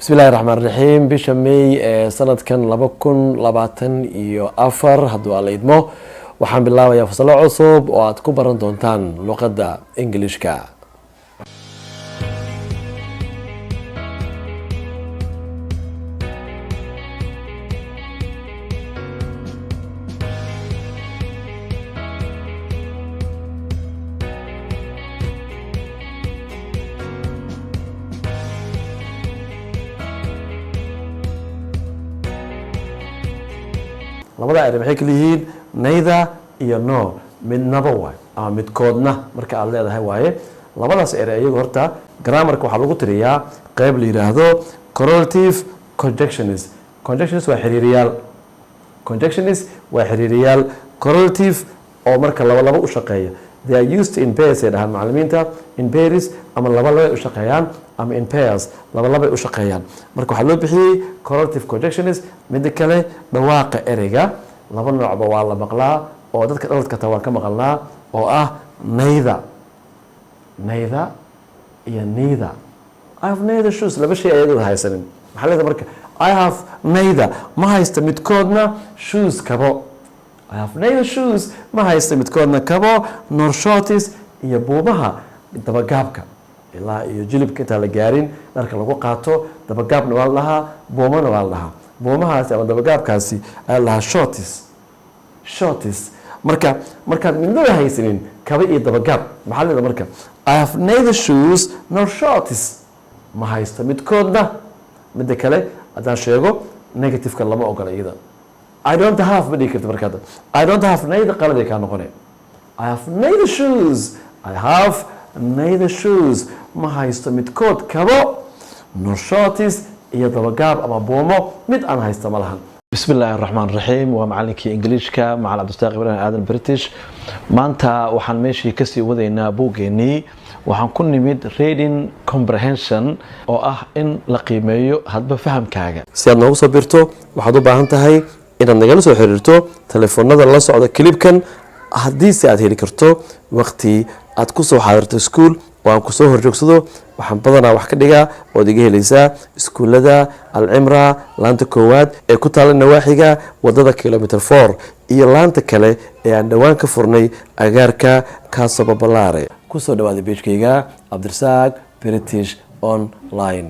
Bismillahi raxmaan raxiim. Bisha May ee sanadkan 2024, hadduu Alla idmo, waxaan bilaabayaa fasalo cusub oo aad ku baran doontaan luqadda Englishka. Labada ere maxay kala yihiin? Neither iyo nor, midnaba waay ama midkoodna marka aad leedahay waaye. Labadaas ere iyagu horta grammarka waxaa lagu tiriyaa qeyb la yidhaahdo correlative conjunctions. Conjunctions waa xiriiriyaal. Conjunctions waa xiriiriyaal correlative oo marka laba laba u shaqeeya. They are used in pairs, ay dhahaan macallimiinta. In pairs, ama laba labay u shaqeeyaan, ama in pairs, laba labay u shaqeeyaan. Marka waxaa loo bixiyey correlative conjunctions. Midda kale, dhawaaqa ereyga laba noocba waa la maqlaa, oo dadka dhaladka taa waan ka maqalnaa, oo ah neither, neither iyo neither. I have neither shoes. Laba shay ayadooda haysanin maxaa leedahay marka? I have neither, ma haysta midkoodna, shoes, kabo. I have neither shoes, ma haysta midkoodna kabo, nor shorts, iyo buumaha dabagaabka ilaa iyo jilibka intaan la gaarin dharka lagu qaato. Dabagaabna waa la dhahaa, buumana waa la dhahaa. Buumahaasi ama dabagaabkaasi ayaa la dhahaa shorts, shorts. Marka markaad midnaba haysanin kaba iyo dabagaab, maxaa leedahay marka? I have neither shoes nor shorts, ma haysto midkoodna. Midda kale haddaan sheego, negativeka lama ogola iyada. I don't have ma dhihi karti. Marka hadda I don't have neither, qaladay kaa noqonaya. I have neither shoes, I have neither shoes, ma haysto midkood kabo, nor shorts, iyo dabagaab ama buumo mid aan haysto ma lahan. Bismi illaahi raxmaan raxiim. Waa macalinkii Ingiliishka, macalin Cabdisaaq Ibrahim Aadan British. Maanta waxaan meeshii kasii wadaynaa buuggeenii. Waxaan ku nimid reading comprehension, oo ah in la qiimeeyo hadba fahamkaaga. Si aad noogu soo birto, waxaad u baahan tahay inaad nagala soo xiriirto telefoonada la socda clipkan. Haddiise aad heli karto waqti aad kusoo xaadirto iskuul oo aan kusoo horjoogsado, waxaan badanaa wax ka dhigaa ood iga helaysaa iskuullada Alcimra, laanta koowaad ee ku taala nawaaxiga wadada Kilometer 4, iyo laanta kale ee aan dhowaan ka furnay agaarka Kaasababalaare. Kusoo dhawaada pagekayga Cabdirasaaq British Online.